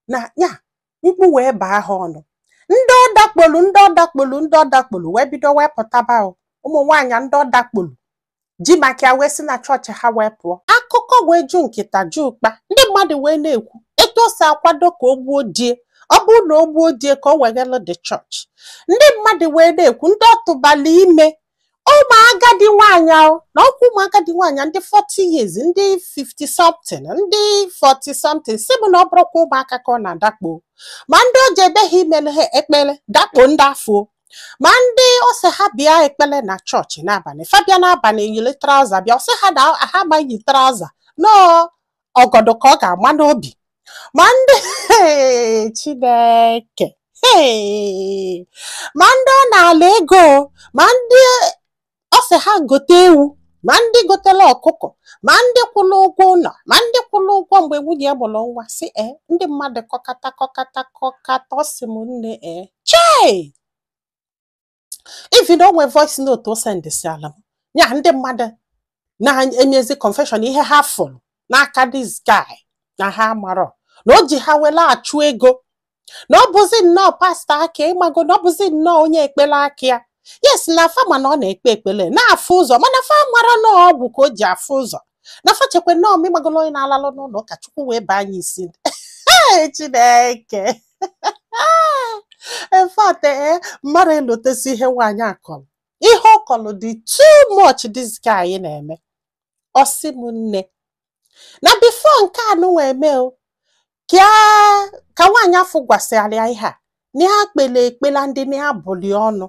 Na ya mkpu wee baa ha ọnụ. Ndị ọ dakpolu, ndị ọ dakpolu, ndị ọ dakpolu wee bido wee pụtaba o. Ụmụ nwaanyị ndị ọ dakpolu ji maka ya wee si na chọọchị ha wee pụọ. Akụkọ wee ju nkịta ju ụkpa. Ndị mmadụ wee na-ekwu etu o si akwado ka o gbuo die, ọ bụrụ na o gbuo die, ka o weghelu the church. Ndị mmadụ wee na-ekwu ndị ọ tụbala ime, ụmụ agadi nwaanyị ahụ na ọkwa ụmụ agadi nwaanyị, ndị 40 years, ndị 50 something, ndị 40 something, si bụ na ọ bụrụkwa ụmụaka ka ọ na-adakpo, ma ndị o ji ebe ha imele ha ekpere dakpo ndị afọ, ma ndị ọ sị ha bịa ekpere na chọọchị n'abalị, fa bịa n'abalị yiri trouser bịa, ọ sị ha na ha amaghị trouser nọọ ọgọdọ ka ọ ga-ama n'obi, ma ndị Chineke, hey! Ma ndị ọ na-ala ego, ma ndị ọ sị ha gote ewu, ma ndị gotela ọkụkọ, ma ndị kwụrụ ụgwọ ụlọ, ma ndị kwụrụ ụgwọ mgbe nwunye ya mụrụ nwa. Si ee, ndị mmadụ kọkata kọkata kọkata. Ọ sị m, nne, ee, chei, even o nwe voice note o sendịsị ala m ya, ndị mmadụ na-emezi confession ihe ha fụrụ n'aka this guy, na ha marọ na o ji ha were achụ ego, na ọ bụzi nnọọ pastọ aka ịmago, na ọ bụzi nnọọ onye ekpere aka ya. Yes, na fa ma na ọ na-ekpe ekpere na-afụ ụzọ, mana fa mara na ọgwụ ka o ji afụ ụzọ, na fa chekwa nnọọ ma ịmagolo onye na-alalụ n'ụlọ ụka. Chukwu wee baa anyị isi. Ee, Chineke! In fact, ee, mmadụ elotesi ihe nwaanyị akọrọ, ihe ọ kọrọ dị too much. This guy na-eme. Ọ sị m, nne, na before nke a nụnwa eme o, ka nwaanyị afọ gwasịara ya ihe a, na ya kpele ekpela, ndị na ya bụli ọnụ,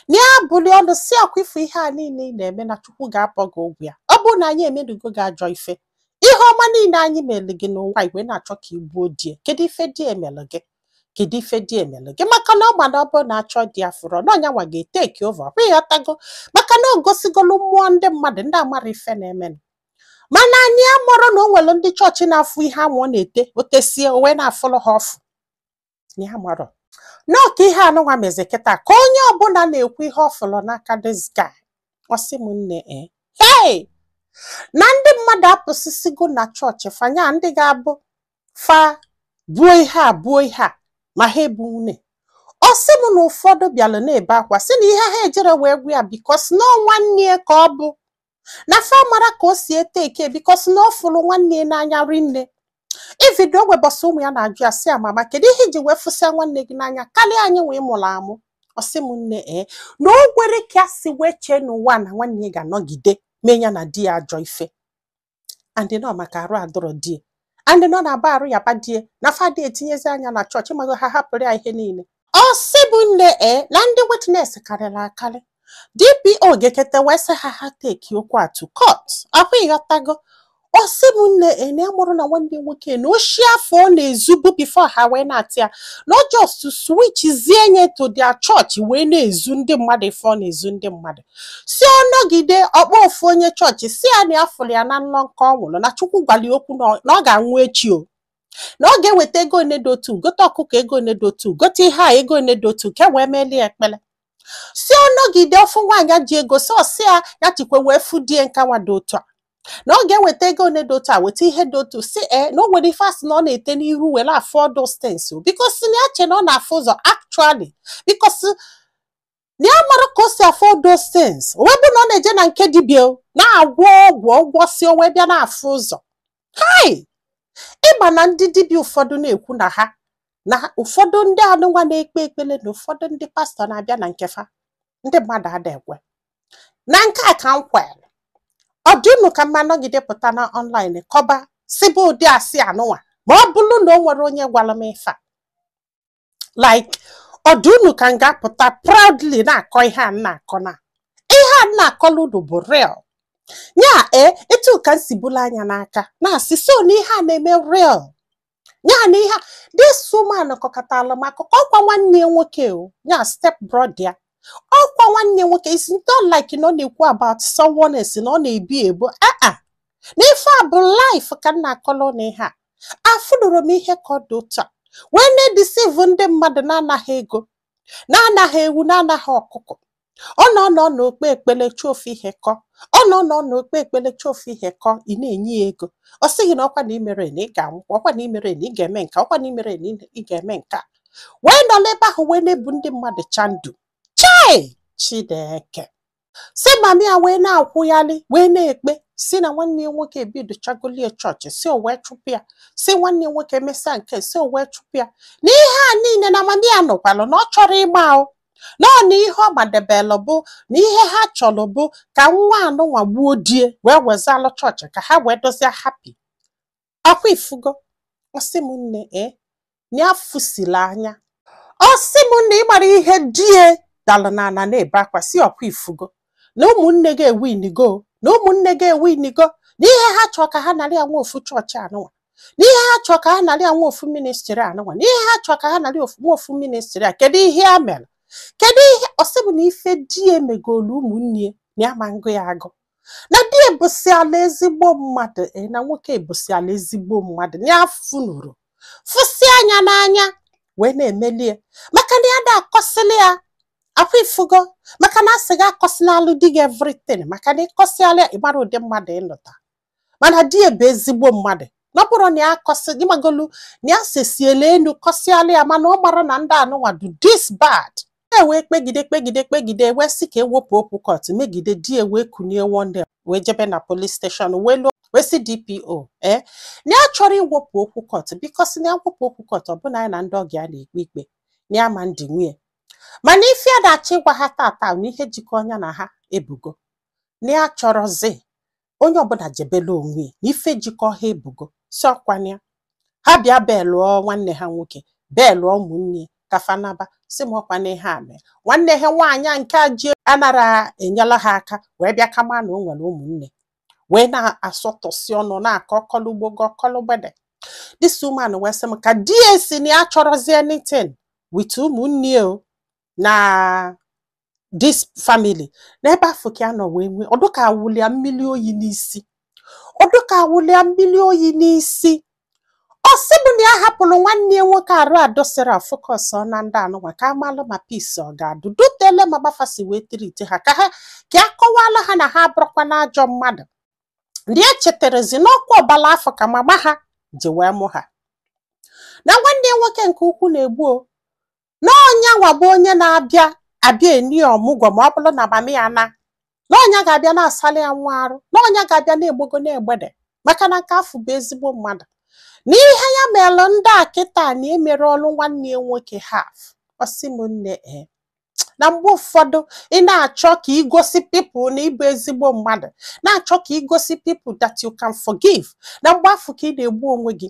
na ya bụli ọnụ si akwa ifu ihe a niile ị na-eme, na Chukwu ga-apọ gị ụgwọ ya. Ọ bụrụ na anyị emenugo gị ajọ ife, ihe ọma niile anyị mere gị n'ụwa, igwe na-achọ ka igbuo die. Kedu ife di emelụ gị? Kedu ife di emelụ gị? Maka na ọ ma na ọ bụrụ na achọ di afụrọ na ọnya nwa ga-eteki over kwa, ịghọtago? Maka na o gosigolu mmụọ ndị mmadụ, ndị amara ife na-emenụ, mana anyị amụrụ na o nwere ndị chọọchị na-afụ ihe anwụ ọ na-ete, o tesie, o wee na-afụlụ ha ọfụ. Na ya marọ nọọ ka ihe anụnwa mezi kịta, ka onye ọbụla na-ekwu ihe ọ fụrụ n'aka this guy. Ọ sị m, nne, ee, hey, na ndị mmadụ apụsịsịgo na chọọchị fanya, ndị ga-abụ fa buo ihe a, buo ihe a, ma ha ebu une. Ọ sị m na ụfọdụ bịara na-ebe akwa, sị na ihe ha ejere wee gwa ya, because na ọ nwanne ya ka ọ bụ, na fa mara ka o si ete eke, because na ọ fụrụ nwanne ya n'anya rinne. Ivido ogwe bọsị, ụmụ ya na-ajụ ya, sị ya, "Mama, kedu ihe iji wee fụsịa nwanne gị n'anya karịa anyị wee mụrụ amụ?" Ọ sị m, nne, ee, na o nwere ka si wee chee n'ụwa na nwanne ya ga-anọgide mee ya na di ya ajọ ife, and nọ maka arụ adọrọ die, and nọ na-aba arụ ya ba die, na fada etinyezi anya na chọọchị mago ha hapụrụ ya ihe niile. Ọ sị bụ nne, ee, na ndị witness karịrị akarị. DPO ga-ekete wee sị ha, ha take okwu a to court ahụ, ịghọtago? Ọ sị bụ nne, ee, na ya mụrụ na nwanne nwoke na oshi afọ ọ na-ezubu before ha wee na-atị ya, na ọ just switch zie nye to their church wee na-ezu ndị mmadụ ife ọ na-ezu ndị mmadụ. Si ọ nọgide ọkpọ ofu onye chọọchị, si ya na ya fụrụ ya na nlọ nke ọ nwụrụ, na Chukwu gwara ya okwu na ọ ga-anwụ echi o, na ọ ga-eweta ego one dị otu, gote ọkụkọ ego one dị otu, gote ihe a ego one dị otu, ka e wee melie ya ekpere. Si ọ nọgide ọfụ nwaanyị ji ego, si ọsị ya ya jikwe wee fụ die nka nwa dị otu a, na ọ ga-eweta ego one dị otu a, weta ihe dị otu. Si ee, na o nwere ife asị na ọ na-ete n'ihu were afụ ọdụ stens o, because na ya che na ọ na-afụ ụzọ actually, because na ya mara ka o si afụ those things, o wee bụ na ọ na-eje na nke dibịa o, na-agwọ ọgwụ ọgwọ, si o wee bịa na-afụ ụzọ. Hai, ịma na ndị dibịa ụfọdụ na-ekwu na ha na ụfọdụ ndị anụnwa na-ekpe ekpere, na ụfọdụ ndị pastọ na-abịa na nkefa, ndị mmadụ ada ekwe na nke a ka m kwere. Ọ dị unu ka mma nọgide pụta na online kọba sibe ụdị asị anụnwa, ma ọ bụrụ na o nwere onye gwara m ife a, like ọ dị unu ka m ga-apụta proudly na-akọ ihe a m na-akọ, na ihe a m na-akọlụ unu bụ real ya. Ee, etu ka m si bulu anya n'aka na-asị so na ihe a na-eme real ya, na ihe a this woman kọkọtala m akụkọ. Ọkwa nwanne ya nwoke o ya, step brother ya, ọkwa nwanne ya nwoke. It's not like na ọ na-ekwu about someone else na ọ na-ebi ebu aa, na ife a bụ life ka m na-akọlụ na ihe a afụnụrụ m ihe ka ọ dị otu a wee na-edeceive ndị mmadụ, na-anaghị ego, na-anaghị ewu, na-anaghị ọkụkọ. Ọ nọ nọ n'okpe ekpele chọọ ofu ihe kọ, ọ nọ nọ n'okpe ekpele chọọ ofu ihe kọ. Ị na-enye ya ego, ọ sị gị na ọkwa na imere na ị ga-anwụkwa, ọkwa na imere na ị ga-eme nke, ọkwa na imere na ị ga-eme nke a, wee nọ n'ebe ahụ wee na-ebu ndị mmadụ chandu. Chai, Chineke! Si mummy ya wee na-akwụghalị wee na-ekpe, si na nwanne ya nwoke ebidochagolie chọọchị, si o wee chụpụ ya, si nwanne ya nwoke mesịa nke, si o wee chụpụ ya. Na ihe a niile na mummy ya nụkwalụ na ọ chọrọ ịgba o na ọ na ihe ọ gbadebelụ bụ na ihe ha chọrọ bụ ka nwa anụnwa gbuo die wee wezalụ chọọchị ka ha wee dozie happy. Akwa ifugo. Ọsị m nne, e na ya fusila anya. Ọsị m nne, ịgbara ihe die dalụ n'ala na-ebe akwa, si ọkwa ifugo na ụmụnne gị ewinigo, na ụmụnne gị ewinigo, na ihe ha chọọ ka ha narị ya nwa ofu chọọchị anụnwa, na ihe ha chọọ ka ha narị ya nwa ofu ministry anụnwa, na ihe ha chọọ ka ha narị nwa ofu ministry a. Kedu ihe ya mere? Kedu ihe? Ọsị bụ na ife di emegolu ụmụnne ya na ya ma ngụ ya agụ, na di ebụsịala ezigbo mmadụ, na nwoke ebụsịala ezigbo mmadụ, na ya funuru fụsị anya n'anya wee na-emelie, maka na ya da akọsịlị ya. Akwa ifugo, maka na asị gị akọsịlalụ di gị everything, maka na ịkọsịala ya, ịmara ụdị mmadụ ịlụta. Mana di ya bụ ezigbo mmadụ, na ọ bụrụ na ya akọsị ịmagolu na ya sesiela elu kọsịala ya, mana ọ mara na ndị anụnwa do this bad. E wee kpegide, kpegide, kpegide, wee sị ka ewepụ okwu court megide di ya. Wee kunie one day wee jebe na police station, wee lụọ, wee sị DPO na ya chọrọ iwepụ okwu court, because na ya wepụ okwu court, ọ bụna ya na ndị ọgọ ya na-ekpe ikpe na ya ma ndị nwunye. Mana ife a na-achọ ịgwa ha tata na ihe jikọ ọnya na ha ebugo, na ya chọrọzi onye ọbụla jebela onwe ya, na ife jikọ ha ebugo. Si ọkwana ya ha bịa belụọ nwanne ha nwoke, belụọ ụmụnne ka fanaba. Si m ọkwa na ihe a mee nwanne ha nwaanyị a nke a ji anara enyela ha aka wee bịa, kama na o nwere ụmụnne wee na-asọtọsi ọnụ na-akọ ọkọlugbogo ọkọlụgbede. This woman wee sị m ka di ya si na ya chọrọzi anything with ụmụnne o na this family n'ebe afọ ka ya nọ wee nwee ọdụka awụlia mmiri oyi n'isi, ọdụka awụlia mmiri oyi n'isi. Ọ sị m na ya hapụrụ nwanne ya nwoke arụ adọsịrị, focus na ndị anụnwa ka amalụ ma peace ọ ga-adụ dutele ma gbafasi wee tirite ha ka ha ka a kọwala ha na ha abụrụkwa na ajọ mmadụ. Ndị echetarazi n'ọkwa ọbala afọ ka mama ha ji wee mụ ha, na nwanne ya nwoke nke ukwu na-egbu o na ọnya nwa bụ onye na-abịa abịa eni ọmụgwọ, ma ọ bụrụ na mami ya na ọnya ga-abịa na-asali ya nwa arụ, na ọnya ga-abịa na-egbogo na-egbede, maka na nke afọ bụ ezigbo mmadụ, na ihe ya melụ ndị a kịta na emere ọrụ nwanne ya nwoke half. Ọsị m nne, na mgbe ụfọdụ ị na-achọ ka igosi people na ịbụ ezigbo mmadụ, na-achọ ka igosi people that you can forgive, na mgbe afọ ka ị na-egbu onwe gị.